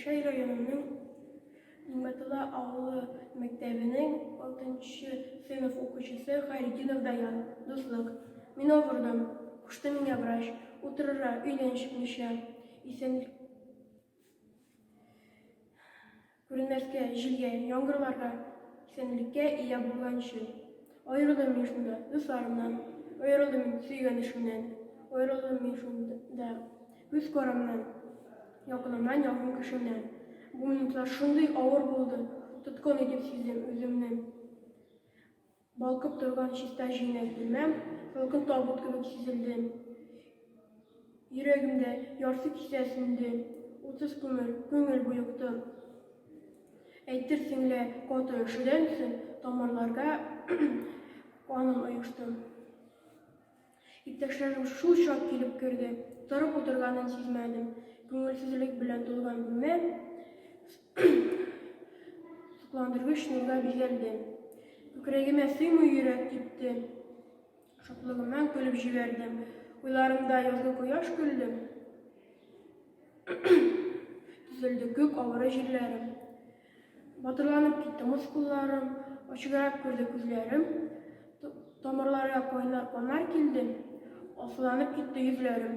Әлшәй районының Нимәтулла авылы мәктәбенең алтынчы сыйныф укучысы Хайретдинов Даян. Дуслык. Мин авырдым. Кушты миңа врач. Утырырга, өйдән чыкмыйча. Исән Күренмәскә, җилгә, яңгырларга, исәнлеккә ия булганчы. Аерылдым мин шунда дусларымнан, аерылдым мин сөйгән эшемнән, аерылдым мин шунда күз карамнан, якынымнан, якын кешемнән. Бу минутлар шундый авыр булды, тоткын итеп сиздем үземне. Балкып торган чиста җыйнак бүлмәм салкын табут кебек сизелде. Йөрәгемдә ярсу кисә сүнде, утсыз күмер, күңел боекты. Әйтерсең лә, каты өшүдән соң тамырларга каным оешты. Иптәшләрем шул чак килеп керде. Торып утырганын сизмәдем. Күңелсезлек белән тулган бүлмә сокландыргыч нурга бизәлде. Күкрәгемә сыймый йөрәк типте. Шатлыгымнан көлеп җибәрдем. Уйларымда язгы кояш көлде. Төзелде күк авыры җирләрем. Батырланып китте мускулларым, ачыграк күрде күзләрем. Тамырларга кайнар каннар килде, асылланып китте йөзләрем.